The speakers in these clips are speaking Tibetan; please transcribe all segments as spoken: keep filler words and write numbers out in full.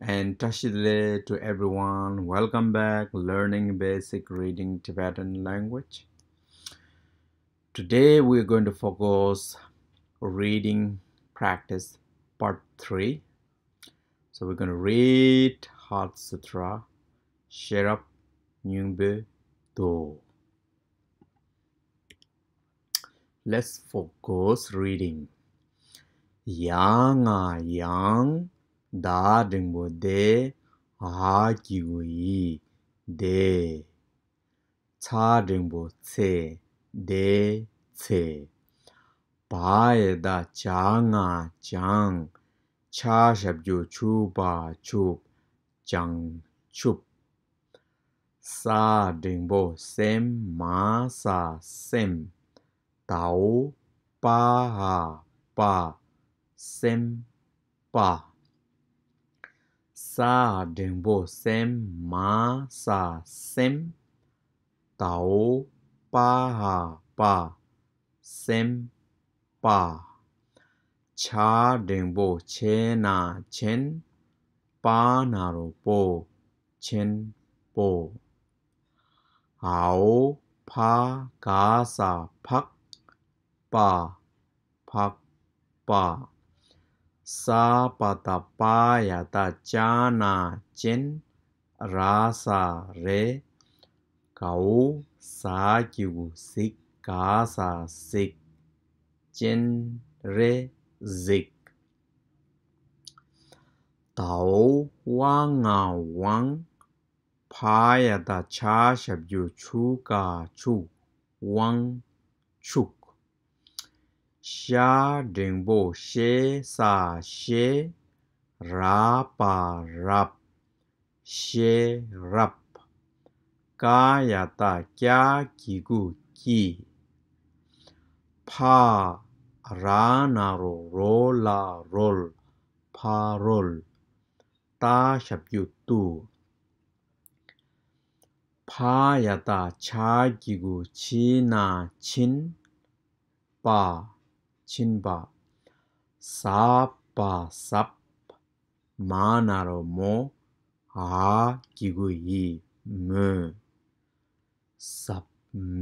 And བཀྲ་ཤིས་བདེ་ལེགས to everyone. Welcome back, learning basic reading Tibetan language. Today we're going to focus reading practice part three. So we're going to read Heart Sutra, Sherab Nyingpo Do. Let's focus reading. ཡ་ང་ཡང་། ད་འགྲེང་བུ་དེ། འ་གི་གུ་འི་དེ། ཚ་འགྲེང་བུ་ཚེ། དེ་ཚེ། བ་ཡ་བཏགས་བྱ་ང་བྱང་། ཆ་ཞབས་ཀྱུ་ཆུ་བ་ཆུབ། བྱང་ཆུབ། ས་འགྲེང་བུ་སེ་མ་ས་སེམས། ད་འོག་པ་འ་པ། སེམས་པ། ས་འགྲེང་བུ་སེ་མ་ས་སེམས། ད་འོག་པ་འ་པ། སེམས་པ། ཆ་འགྲེང་བུ་ཆེ་ན་ཆེན། པ་ན་རོ་པོ། ཆེན་པོ། འ་འོག་ཕ་ག་ས་འཕགས། པ། འཕགས་པ། ས་པ་བཏགས་སྤ་ཡ་བཏགས་སྤྱ་ན་སྤྱན། ར་ས་རེད། ག་འོག་ཟ་གི་གུ་གཟིག་ག་ས་གཟིགས། སྤྱན་རས་གཟིགས། ད་འོག་བ་ང་དབང་། བ་ཡ་བཏགས་བྱ་ཞབས་ཀྱུ་ཆུ་ག་ཆུག་དབང་ཕྱུག། ཤ་འགྲེང་བུ་ཤེ་ས་ཤེས། ར་བ་རབ། ཤེས་རབ། ཀ་ཡ་བཏགས་ཀྱ་གི་གུ་ཀྱིས། ཕ་ར་ན་རོ་རོ་ལ་རོལ། ཕ་རོལ། ཏ་ཞབས་ཀྱུ་ཏུ། ཕ་ཡ་བཏགས་ཆ་གི་གུ་ཆི་ན་ཆིན། པ། ཕྱིན་པ། ཟ་བ་ཟབ། མ་ན་རོ་མོ། འ་གི་གུ་འི་མོ། ཟབ་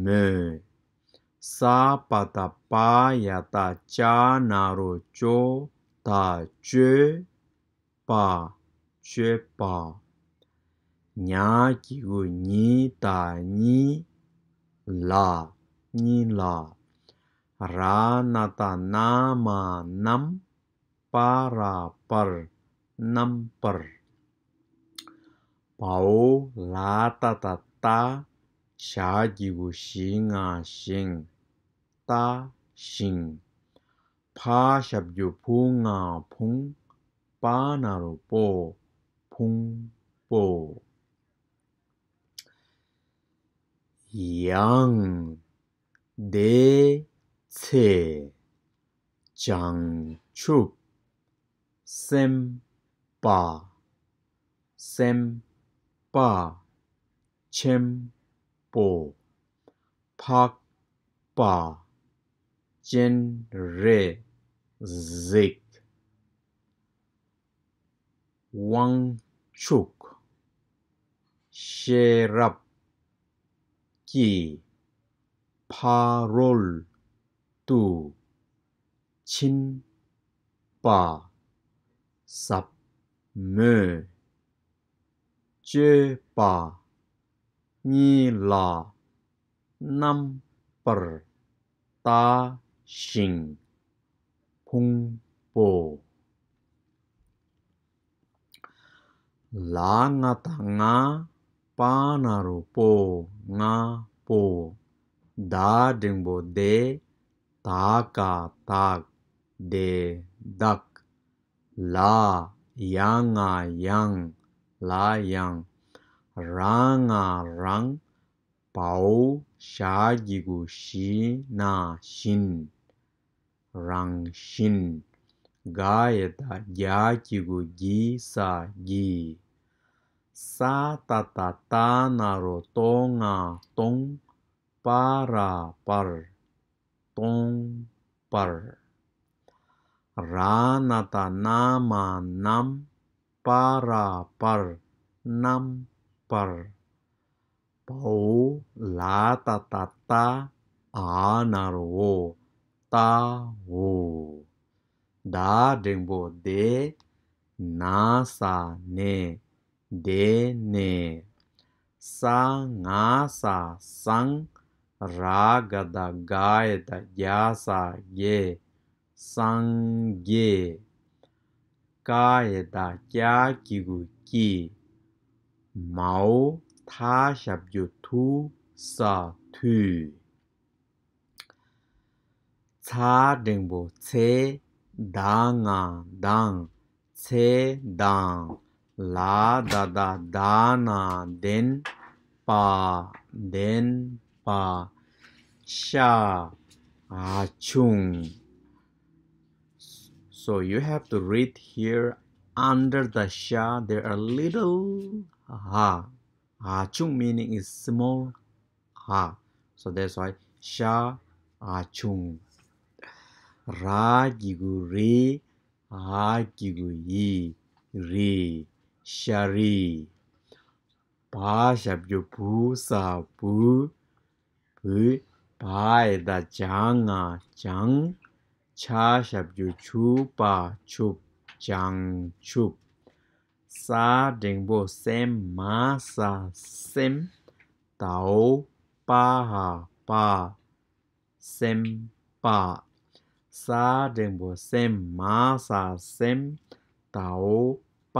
མོ། ས་པ་བཏགས་སྤ་ཡ་བཏགས་སྤྱ་ན་རོ་སྤྱོ་ད་སྤྱོད། པ། སྤྱོད་པ། ཉ་གི་གུ་ཉི་ད་གཉིས། ལ། གཉིས་ལ། ར་ན་བཏགས་རྣ་མ་རྣམ། པ་ར་པར། རྣམ་པར། བ་འོག་ལ་ཏ་བཏགས་ལྟ། ཞ་གི་གུ་ཞི་ང་ཞིང་། ལྟ་ཞིང་། ཕ་ཞབས་ཀྱུ་ཕུ་ང་ཕུང་། པ་ན་རོ་པོ། ཕུང་པོ། ཡང་། དེ་ཚེ། བྱང་ཆུབ། སེམས་དཔའ། སེམས་དཔའ། ཆེན་པོ། འཕགས་པ། སྤྱན་རས་གཟིགས། དབང་ཕྱུག། ཤེས་རབ་ཀྱིས། ཕ་རོལ་ཏུ། ཕྱིན་པ། ཟབ་མོས། སྤྱོད་པ། གཉིས་ལ། རྣམ་པར། ལྟ་ཞིང་། ཕུང་པོ། ལ་ང་བཏགས་ལྔ། པ་ན་རོ་པོ། ལྔ་པོ། ད་འགྲེང་བུ་དེ། ད་ག་དག་དེ་དག་ལ། ཡ་ང་ཡང་། ལ་ཡང་། ར་ང་རང་། བ་འོག་ཞ་གི་གུ་ཞི་ན་བཞིན། རང་བཞིན། ག་ཡ་བཏགས་གྱ་གི་གུ་གྱི་ས་གྱིས། ས་ཏ་བཏགས་སྟ་ན་རོ་སྟོ་ང་སྟོང་། པ་ར་པར། སྟོང་པར། ར་ན་བཏགས་རྣ་མ་རྣམ། པ་ པ་ར་པར། རྣམ་པར། བའོ་ལ་ཏ་བཏགས་བཏའ། འ་ན་རོ་འོ། བཏའ་འོ། ད་འགྲེང་བུ་དེ། ན་ས་ནས། དེ་ནས། ས་ང་ས་སང་། ར་ག་བཏགས་རྒ་ཡ་བཏགས་རྒྱ་ས་རྒྱས། སངས་རྒྱས། ཀ་ཡ་བཏགས་ཀྱ་གི་གུ་ཀྱིས། མའོ་ཐ་ཞབས་ཀྱུ་ཐུ་ས་ཐུས། ཚ་འགྲེང་བུ་ཚེ། ད་ང་དང་། ཚེ་དང་། ལ་ད་བཏགས་ལྡ་ན་ལྡན། པ། ལྡན་པ། ཤ། འ་ཆུང་། So you have to read here under the ཤ, there are little འ. འ་ཆུང་meaning is small འ. So that's why ཤ་འ་ཆུང་། ར་གི་གུ་རི། འ་གི་གུ་འི། རི། ཤ་རི། བ་ཞབས་ཀྱུ་བུ་ས་བུ། བུ། བ་ཡ་བཏགས་བྱ་ང་བྱང་། ཆ་ཞབས་ཀྱུ་ཆུ་པ་ཆུབ། བྱང་ཆུབ། ས་འགྲེང་བུ་སེ་མ་ས་སེམས། ད་འོ་པ་འ་པ། སེམས་པ། ས་འགྲེང་བུ་སེ་མ་ས་སེམས། ད་འོ་པ་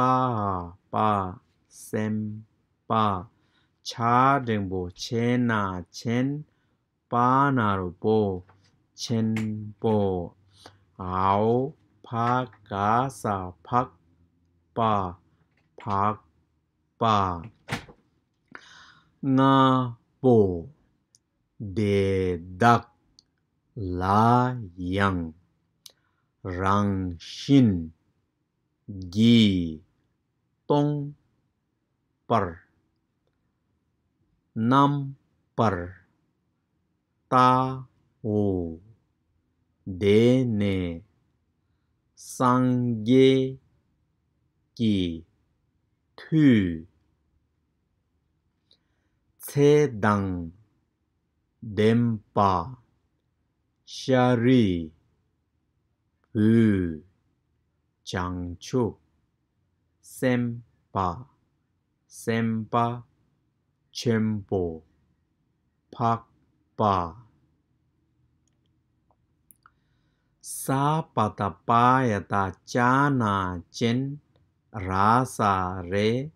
འ་པ། སེམས་པ། ཆ་འགྲེང་བུ་ཆེ་ན་ཆེན། པ་ན་རོ་པོ། ཆེན་པོ། འ་འོ་ཕ་ག་ས་ཕག་པ། ཕག་པ། སྔ་པོ། དེ་དག་ལ་ཡང་། རང་བཞིན་གྱིས་སྟོང་པར། རྣམ་པར་བལྟའོ། དེ་ནས་སངས་རྒྱས་ཀྱི་མཐུས། ཚེ་དང་ལྡན་པ། ཤ་རི་བུ། བྱང་ཆུབ་སེམས་དཔའ། སེམས་དཔའ་ཆེན་པོ། འཕགས་པ། ས་པ་བཏགས་སྤ་ཡ་བཏགས་སྤྱ་ན་སྤྱན། ར་ས་རེད།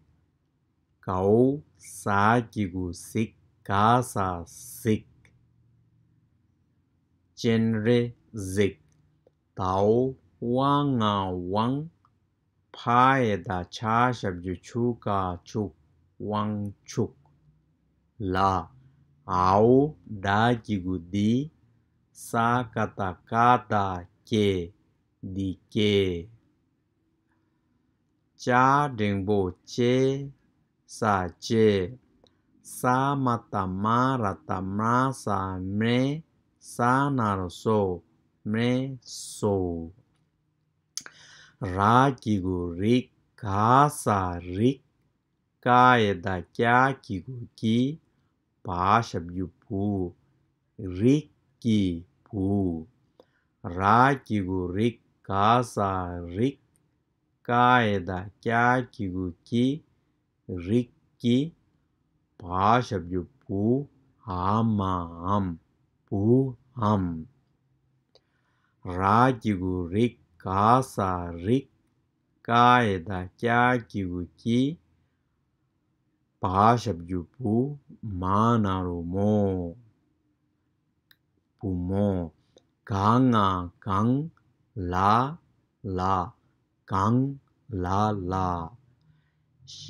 གའོ་ཟ་གི་གུ་གཟིག་ག་ས་གཟིག་སྤྱན་རས་གཟིགས། དའོ་དབ་ང་དབང་། ཕ་ཡ་བཏགས་ཕྱ་ཞབས་ཀྱུ་ཕྱུ་ག་ཕྱུག་དབང་ཕྱུག་ལ། འའོ་ད་གི་གུ་འདི། ས་ཀ་བཏགས་སྐ་ད་སྐྱེ། འདི་སྐྱེ། ཅ་འགྲེང་བུ་ཅེ་ས་ཅེས། ས་མ་བཏགས་སྨ་ར་བཏགས་སྨྲ་ས་སྨྲེ། ས་ན་རོ་སོ། སྨྲེ་སོ། ར་གི་གུ་རི་ག་ས་རིག་ཀ་ཡ་བཏགས་ཀྱ་གི་གུ་ཀྱི། བ་ཞབས་ཀྱུ་བུ། རིགས་ཀྱི་བུ། ར་གི་གུ་རི་ག་ས་རིག་ཀ་ཡ་བཏགས་ཀྱ་གི་གུ་ཀྱི། རིགས་ཀྱི། བ་ཞབས་ཀྱུ་བུ། འ་མ་འམ། བུའམ། ར་གི་གུ་རི་ག་ས་རིག་ཀ་ཡ་བཏགས་ཀྱ་གི་གུ་ཀྱི། བ་ཞབས་ཀྱུ་བུ། མ་ན་རོ་མོ། བུ་མོ། ག་ང་གང་། ལ་ལ། གང་ལ་ལ། ཤ་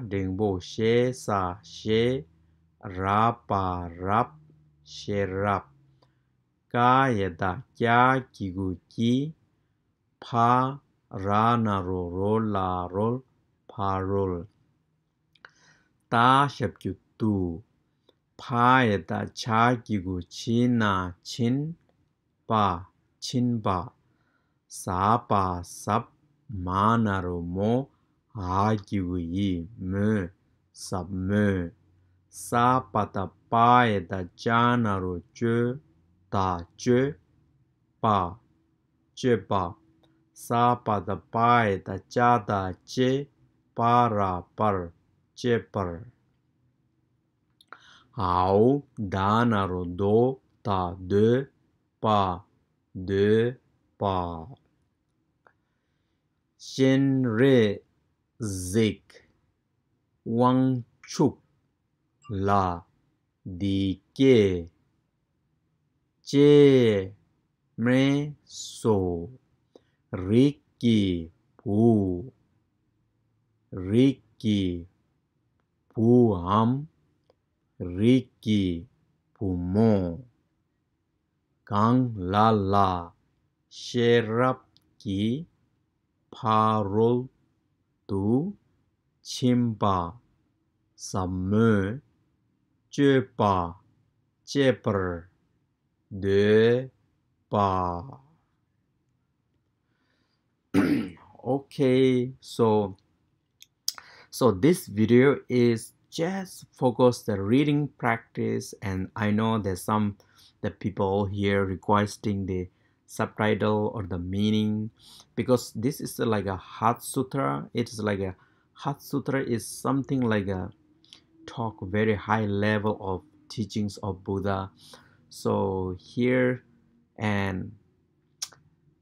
འགྲེང་བུ་ཤེ་ས་ཤེས། ར་པ་རབ། ཤེས་རབ། ཀ་ཡ་བཏགས་ཀྱ་གི་གུ་ཀྱི། ཕ། ར་ན་རོ་རོ་ལ་རོལ། ཕ་རོལ། ཏ་ཞབས་ཀྱུ་ཏུ། ཕ་ཡ་བཏགས་ཕྱ་གི་གུ་ཕྱི་ན་ཕྱིན། པ། ཕྱིན་པ། ཟ་པ་ཟབ། མ་ན་རོ་མོ། ཨ་གི་གུ་ཨི་མོ། ཟབ་མོ། ས་པ་བཏགས་སྤ་ཡ་བཏགས་སྤྱ་ན་རོ་སྤྱོད། ད་སྤྱོད་པ། སྤྱོད་པ། ས་པ་བཏགས་སྤ་ཡ་བཏགས་སྤྱ་ད་སྤྱེ། པ་ར་པར། སྤྱེ་པར། འའོ་ད་ན་རོ་འདོ། ད་འདོད་པ། འདོད་པ། སྤྱན་རས་གཟིགས་དབང་ཕྱུག་ལ་འདི་སྐད། ཅེས་སྨྲས་སོ། རིགས་ཀྱི་བུ། རིགས་ཀྱི་བུའམ། རིགས་ཀྱི་བུ་མོ། གང་ལ་ལ་ཤེས་རབ་ཀྱི་ཕ་རོལ་ཏུ་ཕྱིན་པ་ཟབ་མོས་སྤྱོད་པ་སྤྱད་པར་འདོད་པ། Okay, so so this video is just focus the reading practice, and I know there's some the people here requesting the subtitle or the meaning, because this is like a Heart Sutra. It is like a Heart Sutra is something like a talk very high level of teachings of Buddha. So here and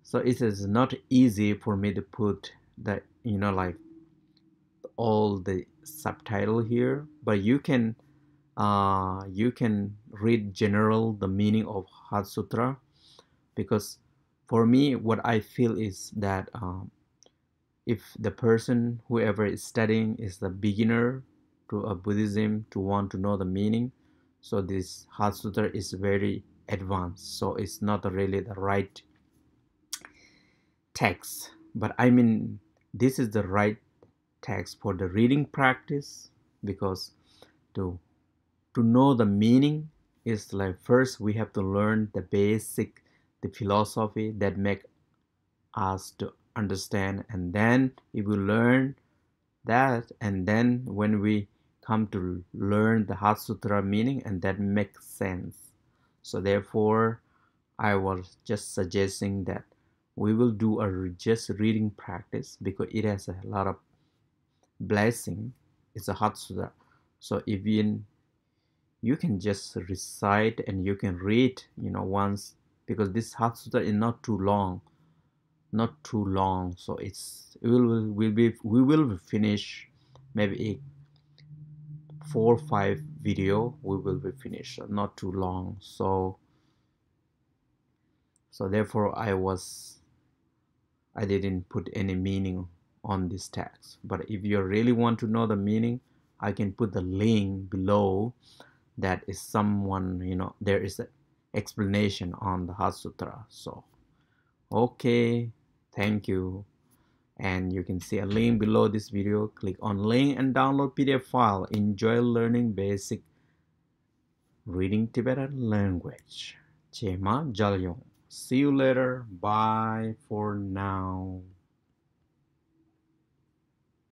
so it is not easy for me to put the, you know, like, all the subtitle here, but you can uh, you can read general the meaning of Heart Sutra, because for me what I feel is that um, if the person, whoever is studying, is the beginner to a Buddhism, to want to know the meaning, so this Heart Sutra is very advanced, so it's not really the right text. But I mean, this is the right text for the reading practice, because to to know the meaning is like, first we have to learn the basic, the philosophy that make us to understand, and then if we learn that, and then when we come to learn the Heart Sutra meaning, and that makes sense. So therefore, I was just suggesting that we will do a re- just reading practice, because it has a lot of blessing. It's a Heart Sutra. So if you you can just recite and you can read, you know, once, because this Heart Sutra is not too long, not too long. So it's, we will, will be, we will finish maybe a four five video. We will be finished, not too long. So so therefore, I was, I didn't put any meaning on this text. But if you really want to know the meaning, I can put the link below. That is someone, you know, there is an explanation on the Heart Sutra. So, okay, thank you. And you can see a link below this video. Click on link and download P D F file. Enjoy learning basic reading Tibetan language. ཇེ་མང་མཇལ་ཡོང་། See you later. Bye for now.